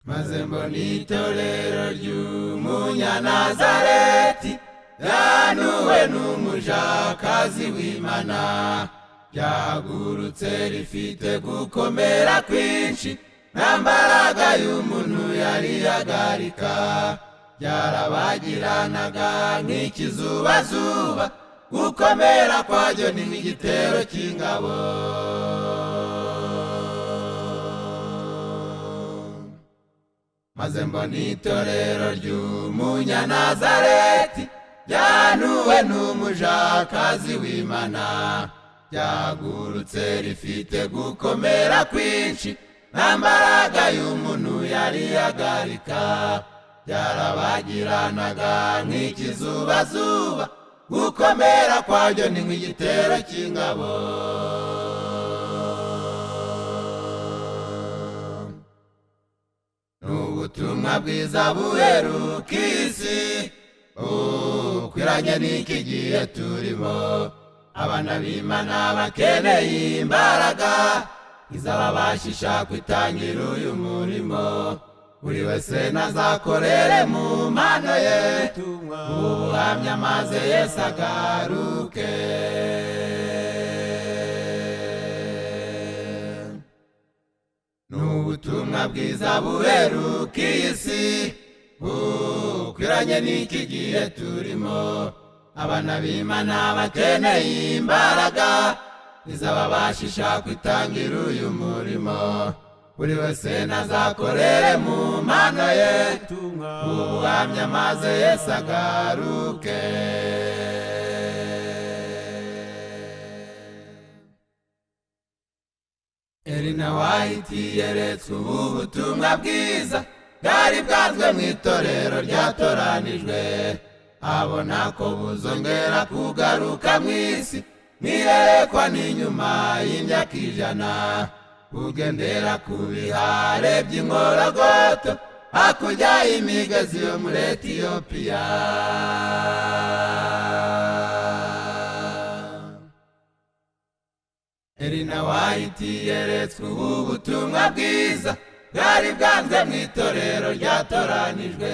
Maze mbona itorero ry'Umunyanazareti ryanuwe n'umujakazi w'Imana, ryahagurutse rifite gukomera kwinshi, nta mbaraga y'umuntu yari yagarika, ryarabagiranaga nk'ikizubazuba, gukomera kwaryo ni nk'igitero cy'ingabo. Maze mbona itorero ry'Umunyanazareti ryanuwe n'umujakazi w'Imana, ryahagurutse rifite gukomera kwinshi, nta mbaraga y'umuntu yari yagarika, ryarabagiranaga nk'ikizubazuba, gukomera kwaryo ni nk'igitero cy'ingabo. N'ubutumwa bwiza buheruka isi bukwiranye n'iki gihe turimo, abana b'Imana bakeneye imbaraga izababashisha kwitangira uyu murimo. Buri wese nazakorere mu mpano ye ubuhamya, maze Yesu agaruke. N'ubutumwa bwiza buheruka iyi si bukwiranye n'iki gihe turimo, abana b'Imana bakeneye imbaraga izababashisha kwitangira uyu murimo. Buri wese nazakorere mu mpano ye ubuhamya, maze Yesu agaruke. Elena White yeretswe ubu butumwa bwiza bwari bwanzwe mu itorero ryatoranijwe, abona ko buzongera kugaruka mu isi mwiyerekwa n'inyuma y'imyaka 100, bugendera ku bihare by'inkorogoto hakurya y'imigezi yo muri Etiyopiya. Elena White yeretswe ubu butumwa bwiza bwari bwanzwe mu itorero ryatoranijwe,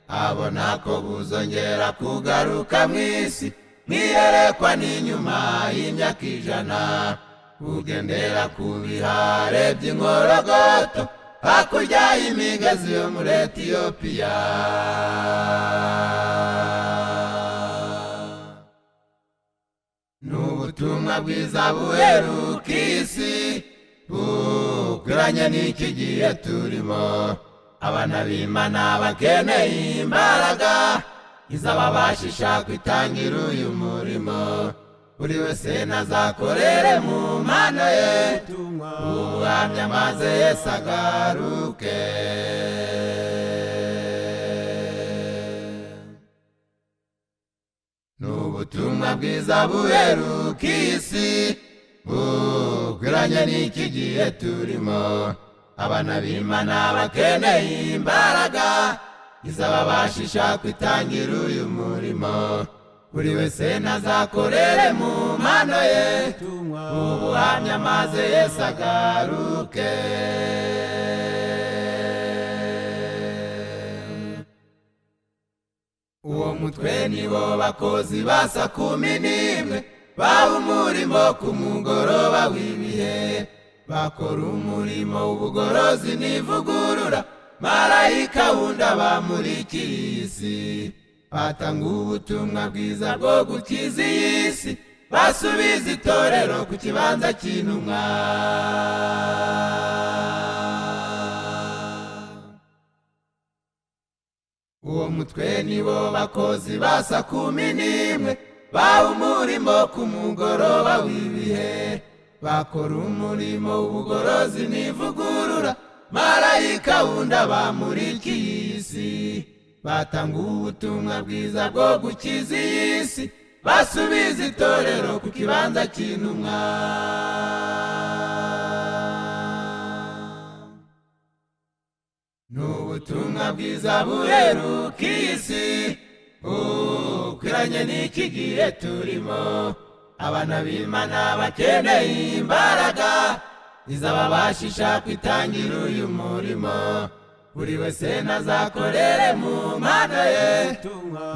abona ko buzongera kugaruka mu isi mwiyerekwa n'inyuma y'imyaka 100, bugendera ku bihare by'inkorogoto hakurya y'imigezi yo muri Etiyopiya. N'ubutumwa bwiza buheruka isi bukwiranye n'iki gihe turimo, abana b'Imana bakeneye imbaraga izababashisha kwitangira uyu murimo. Buri wese nazakorere mu mpano ye ubuhamya, maze Yesu agaruke. N'ubutumwa bwiza buheruka isi bukwiranye n'iki gihe turimo, abana b'Imana bakeneye imbaraga izababashisha kwitangira uyu murimo. Buri wese nazakorere mu mpano ye ubuhamya, maze Yesu agaruke. Uwo mutwe nibo bakozi ba saa 11 baha umurimo ku mugoroba w'ibihe, bakora umurimo w'ubugorozi n'ivugurura, marayika wundi abamurikiye isi, batanga ubutumwa bwiza bwo gukiza iyi si, basubiza itorero ku kibanza cy'intumwa. Uwo mutwe nibo bakozi ba saa 11 baha umurimo ku mugoroba w'ibihe, bakora umurimo w'ubugorozi n'ivugurura, marayika wundi abamurikiye isi, batanga ubutumwa bwiza bwo gukiza iyi si, basubiza itorero ku kibanza cy'intumwa. N'ubutumwa bwiza buheruka isi bukwiranye n'iki gihe turimo, abana b'Imana bakeneye imbaraga izababashisha kwitangira uyu murimo. Buri wese nazakorere mu mpano ye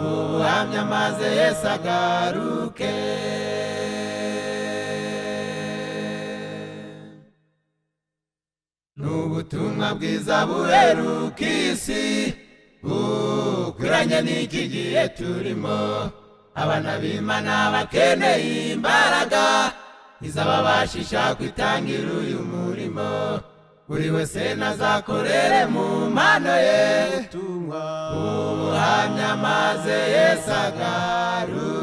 ubuhamya, maze Yesu agaruke. N'ubutumwa bwiza buheruka isi, bukwiranye n'iki gihe turimo. Abana b'Imana bakeneye imbaraga izababashisha kwitangira uyu murimo. Buri wese nazakorere mu mpano ye ubuhamya, maze Yesu agaruke.